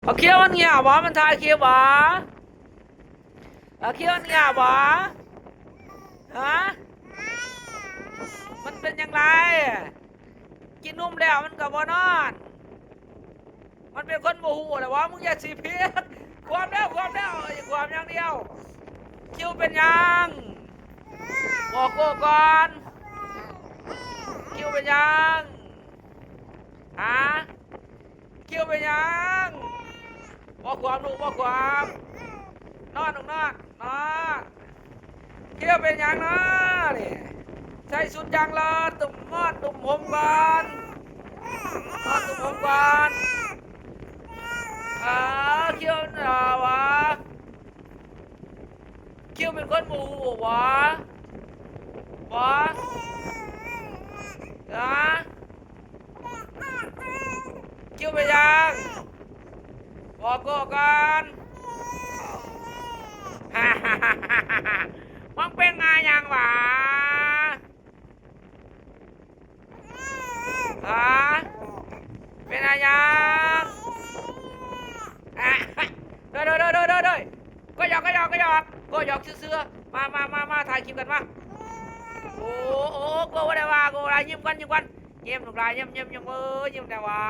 ເອົາ ຄິວມັນງຽບບໍ? ມັນຖ່າຍຄລິບບໍ? ເອົາ ຄິວມັນງຽບບໍ? ຮະ? ມັນເປັນຫຍັງຫຼາຍ? ກິນນົມແລ້ວມັນກໍບໍ່ນອນ. ມັນເປັນຄົນບໍ່ຮູ້ແລ້ວຫວາ? ມຶງຢ່າຊິຜິດ. ຄວາມແລ້ວ ຄວາມແລ້ວ ເອີ ຄວາມຢ່າງດຽວ. ຄິວເປັນຫຍັງ? ບອກໂກ້ກ່ອນ. ຄິວເປັນຫຍັງ? ຫາ? ຄິວເປັນຫຍັງ? ບໍ່ຄວາມລູກ ບໍ່ຄວາມ. ນອນລູກນອນ ນອນ. ຄິວເປັນຫຍັງນະນີ້? ໃສ່ຊຸດຢ່າງຫຼໍ່ ຕຸ້ມນອນຕຸ້ມຫົ່ມກ່ອນ ນອນຕຸ້ມຫົ່ມກ່ອນ. ເອີ ຄິວນະຫວາ? ຄິວເປັນຄົນບໍ່ຮູ້ຫວາ? ຫວາ? ຮະ? ຄິວເປັນຫຍັງ? ບອກໂກ້ກ່ອນ. ມັນເປັນຫຍັງຫວາ? ຫາ? ເປັນຫຍັງ? ໂດຍ ໂດຍ ໂດຍ ໂດຍ ໂດຍ ໂດຍ. ກໍຫຍອກ ກໍຫຍອກ ກໍຫຍອກ ກໍຫຍອກຊື່ໆ. ມາ ມາ ມາ ມາ ຖ່າຍຄລິບກັນມາ. ໂອ້ ໂອ້ ໂອ້ ໂກ້ບໍ່ໄດ້ວ່າ ໂກ້ບໍ່ໄດ້. ຍິ້ມກ່ອນ ຍິ້ມກ່ອນ. ຍິ້ມລູກຫຼານ ຍິ້ມ ຍິ້ມ ຍິ້ມ. ເອີ ຍິ້ມແດ່ຫວາ?